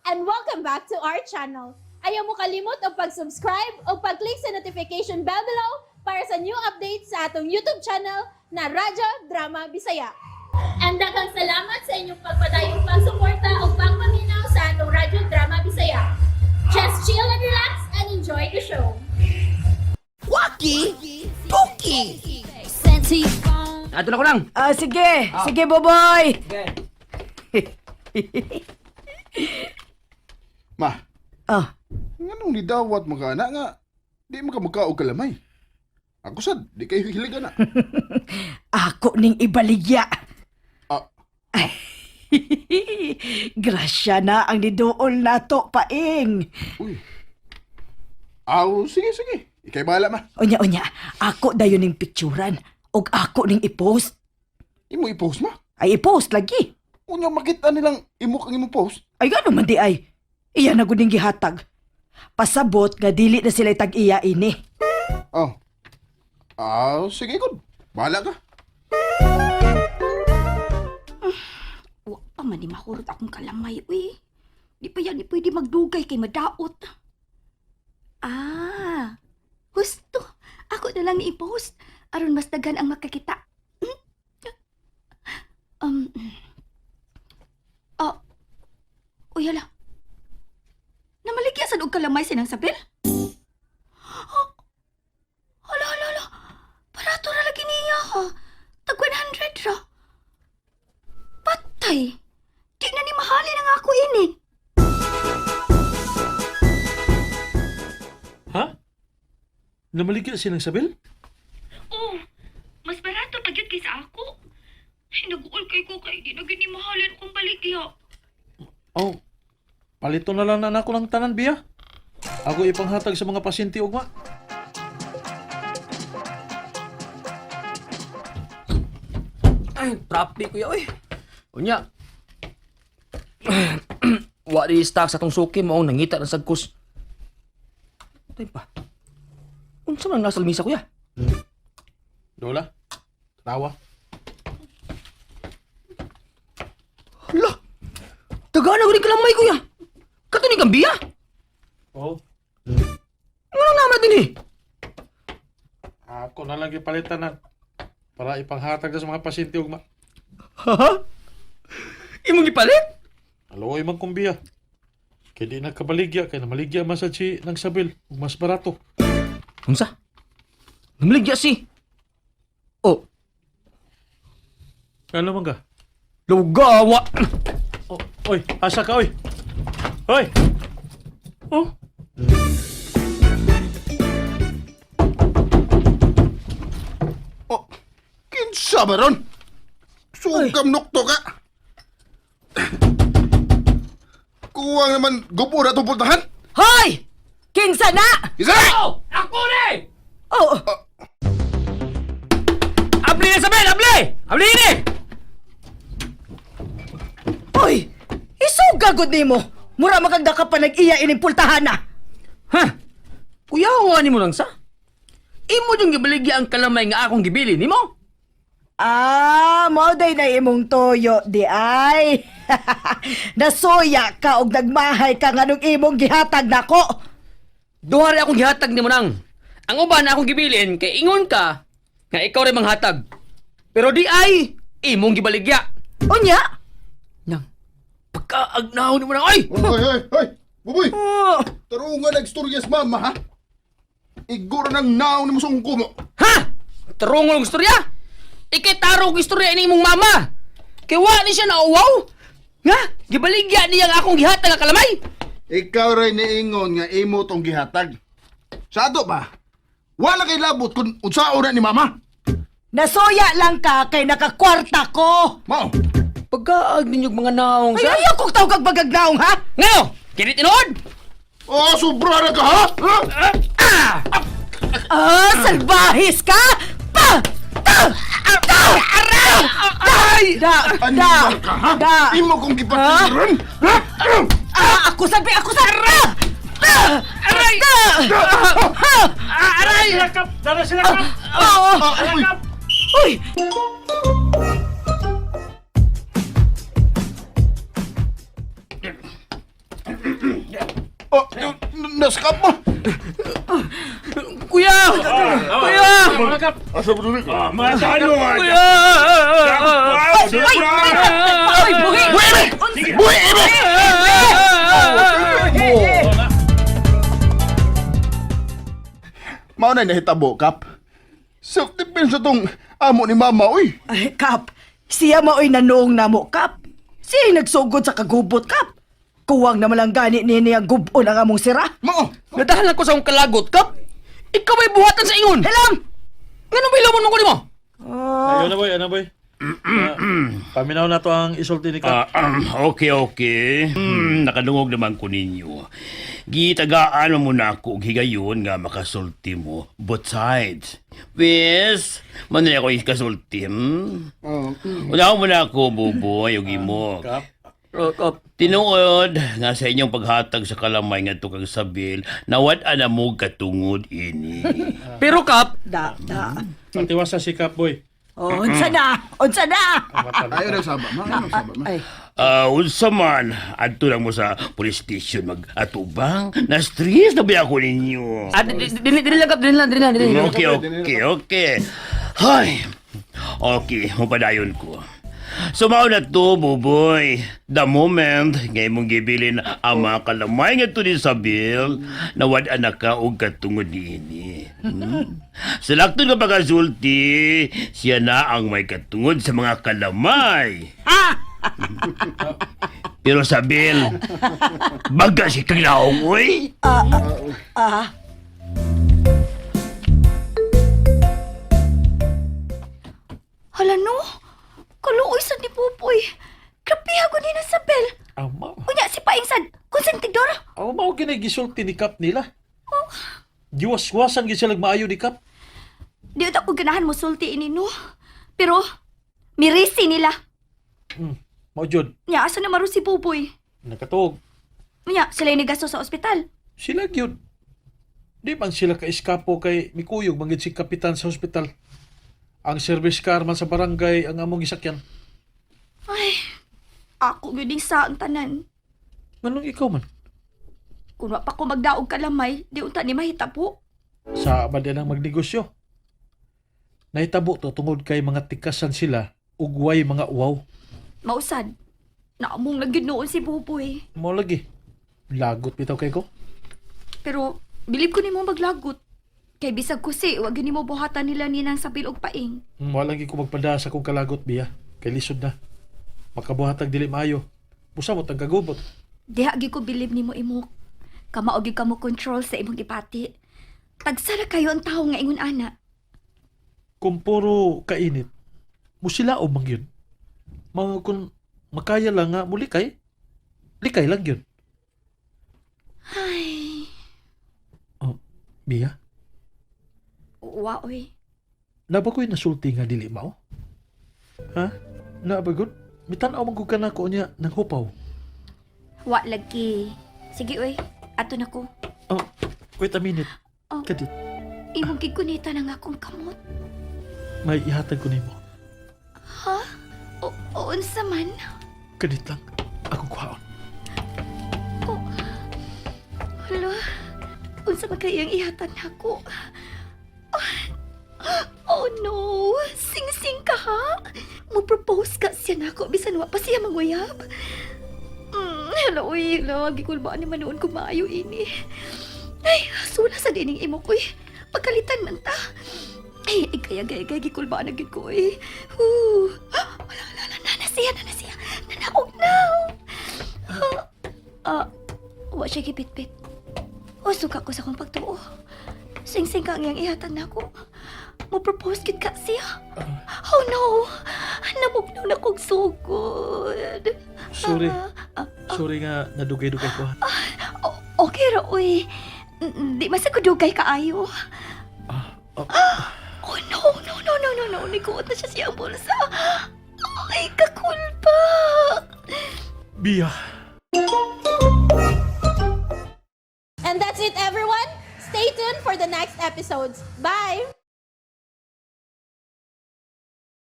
And welcome back to our channel. Ayaw mo kalimot og pag-subscribe o pag-click sa notification bell below para sa new updates sa atong YouTube channel na Radyo Drama Bisaya. And daghang salamat sa inyong pagpadayong pagsuporta o pagpaminaw sa atong Radyo Drama Bisaya. Just chill and relax and enjoy the show. Waki! Tuki! Ato na ko lang. Ah, sige. Sige, Boboy. Ma, Ah, nganong nidawat mga anak nga di mo ka magkaog kalamay. Ako sad, di kayo hilig ana. Ako ning ibaligya. Ah. Grasya na ang niduol nato, Paing. Uy. Aw, sige sige. Ikay bahala, ma. Unya, unya, ako dayon ning picturan. Og ako ning i-post. Imo i-post, ma. Ay, i-post lagi. Unya makita nilang imo kang imong post. Ay, gano'n man di ay. Iya na gud ning gihatag. Pasabot nga dili na sila tag-iya ini. Oh. Aw, sige gud. Bahala ka. Wa pa man ni mahurot akong kalamay, uy. Di pa yan, di pwede magdugay kay madaot. Ah, gusto. Ako na lang i-post. Aron mas daghan ang makakita. Ah, uy, hala. Namaligya sad og kalamay sinang sabel? Oh, hala, hala, hala. Barato ra lagi niya, ha. Tag 100 ra. Patay! Di na ni mahalin ang ako ini. Ha? Namaligya silang sabil? Oh, mas barato pa gyud kaysa ako. Ay, nag-uol kay ko kay di na gyud ni mahalin akong baligya. Oh, palito na lang na nako ng tanan, biya. Ako ipanghatag sa mga pasyente ugma. Ay, traffic kuya oy. Unya. Wa di stock sa tong suki mao nangita ng sagkos. Tay pa. Unsa man nasa lamisa, kuya? Lola, tawa. Hala. Tagana ko rin kalamay, kuya. Kato ni Gambia. Oh, Ano naman din eh? ako na lang ipalitan na para ipanghatag sa mga pasyente ugma. Ha? Imong gipalit? Aloy man kong biya. Kay di nagkabaligya, kay namaligya man sad si nang sabil, ug mas barato. Unsa? Namaligya si. Oh, Ano man ka? lugawa. Oh, oy, asa ka oy? Oy. Oh. Oh, kinsa ba ron? Sugam nukto ka. Kuwang naman gupo na itong pultahan. Hoy! Kinsa na! Isa! Oh, ako ni! Oh, Abli na sabel, abli! Abli ni! Hoy! Isuga gud nimo. Mura makagda ka pa nag-iya ining pultahan na. Ha? Kuya, ni mo lang sa? Imo yung gibaligya ang kalamay nga akong gibili nimo? Ah, mao day na imong toyo di ay. Nasuya ka og nagmahay ka nganong imong gihatag nako. Duha rin akong gihatag nimo nang. Ang uban na akong gibilin kay ingon ka nga ikaw rin manghatag. Pero di ay imong gibaligya. Unya? Nang pagkaagnaw nimo nang ay. Hoy, hoy, hoy! Buboy! Oh, Tarungan nagstorya sa mama, ha? Iguro nang naon ni mo sa ungko mo. Ha? Tarungon og istorya? Ikay tarong og istorya ini imong mama. Kay wa ni siya nauwaw. Nga, gibaligya niya ang akong gihatag nga kalamay. Ikaw rin niingon nga imo tong gihatag. Sa ato ba? Wala kay labot kung unsao na ni mama. Nasuya lang ka kay nakakwarta ko. Mao. Pagkaag ninyog mga naong Ay, ayaw kong tawag bagagnaong ha. Ngayo, kinit tinuod. Oh, sobra na ka ha? Ha? Ah! Ah, salbahis ka! Pa! Ta! Ta! Aray! Aray! Da! Da! Animal ka ha? Da! Imo kong gipatiran. Ha? Ah, ako sabi, ako sa Ta! Aray! Ta! Ha! Ah, aray! Kap, dara sila kap. Oo! Ah, uy. Uy! Oh, naskap mo. Kuya! Kuya! Asa ba dili ka? Kuya! Ay, ay, buhi! Buhi! Buhi! Mao na nahitabo, Kap. Self-defense itong amo ni Mama, uy. Ay, Kap, siya maoy nanuong namo, Kap. Siya nagsugod sa kagubot, Kap. Kuwang naman lang gani ni niya gubon ang among sira. Mao. Nadahan ko sa akong kalagot, Kap. Ikaw may buhatan sa ingon. Hilam! Ngano ba ilamon mo ko nimo? Ayun na, boy, ano, boy. Ah, paminaw na to ang isulti ni Kap. Okay, okay. Nakadungog naman ko ninyo. Gitagaan mo muna ako og higayon nga makasulti mo both sides. Wes, manay ako ikasulti. Hmm? Una mo na ako, buboy, ug imo. Kap. Oh, Kap. Tinuod nga sa inyong paghatag sa kalamay nga kang sabil, nawad na mo katungod ini. Pero Kap, Da, da. Patiwasa si Kap, boy. Oh, unsa na? Unsa na? Ayaw na saba, ma. Ayaw na saba, ma. Ay, Unsa man, adto lang mo sa police station mag-atubang. Na-stress na ba ako ninyo? dili lang Kap, dili lang, dili lang, dili lang. Okay. Hay. Okay, mapadayon ko. So mao na to, buboy. The moment nga imong gibilin ang mga kalamay nga to ni Sabil, nawad na ka og katungod niini. Sa lakton nga pagkasulti, siya na ang may katungod sa mga kalamay. Pero Sabil, baga si Kaglaong, uy. ah. Hala no! Kaluoy sad ni Popoy. Grabe ako ni na Sabel. Ang mao. Unya si Paing sad, konsentidor. Ang mao gini gisulti ni Kap nila. Giwas-wasan gid sila maayo ni Kap. Di uta ko ganahan mo sulti ini no. Pero mirisi nila. Mao jud, Nya asa na maro si Popoy. nakatuog. Unya sila yung nigasto sa ospital. Sila gyud. Di man sila ka-eskapo kay mikuyog man gyud si kapitan sa ospital. Ang service car man sa barangay ang among gisakyan. Ay, ako gyud ning sa ang tanan. Nganong ikaw man? Kung wa pa ko magdaog kalamay, di unta ni mahitabo. Sa ba ang magnegosyo? Nahitabo to tungod kay mga tikasan sila ug way mga uwaw. Mausad. Naamong lang gyud noon si Popoy. Mao lagi. Lagot bitaw kay ko. Pero bilib ko nimo maglagot. Kay bisag kusi, wag gyud nimo buhatan nila ninang sabil og paing. Wala lagi ko magpada sa akong kalagot biya. Kay lisod na. Makabuhatag dili maayo. Busa mo tagkagubot. Diha gyud ko bilib nimo imok. Kamao gyud ka mo control sa imong gipati. Tagsara kayo ang tawo nga ingon ana. Kung puro kainit, musila o mang yun. Mga kung makaya lang nga mulikay, likay lang yun. Ay, Oh, Bia, wa oy. naba ko'y nasulti nga dili mao? Ha? Naba gud? Mitanaw man gud ka nako niya ng hupaw. Wa lagi. Sige oy, ato na ko. Oh, wait a minute. Oh. Kadit, Imong gigunita na nga akong kamot. may ihatag ko nimo. Ha? O, unsa man? Kadit lang. Ako kuhaon. O, hala. Unsa man kay iyang ihatag nako? Oh no! Sing-sing ka ha? Mo-propose ka siya nako bisan wa pa siya manguyab. Hala uy, hala, gikulbaan ni man noon kung maayo ini. Ay, sula sa dining imo ko eh. Pagkalitan man ta. Ay, ikaya gaya gaya gikulbaan na gid ko eh. Whew. Wala, wala, wala, nana siya, nana siya. Nanaog na. Ah, wa siya gibitbit. O, suka ko sa akong pagtuo. Sing-sing ka ang iyang ihatan nako. Mo-propose gid ka siya. Oh no! Namugnaw na kong sugod. Sorry. Ah, Sorry nga nadugay-dugay ko ha. Okay ra, uy. Di man sa kudugay kaayo. Ah, oh. Oh no, no, no, no, no, no. Nikuot na siya siyang bulsa. Ay, kakulpa. Bia. And that's it, everyone. Stay tuned for the next episodes. Bye!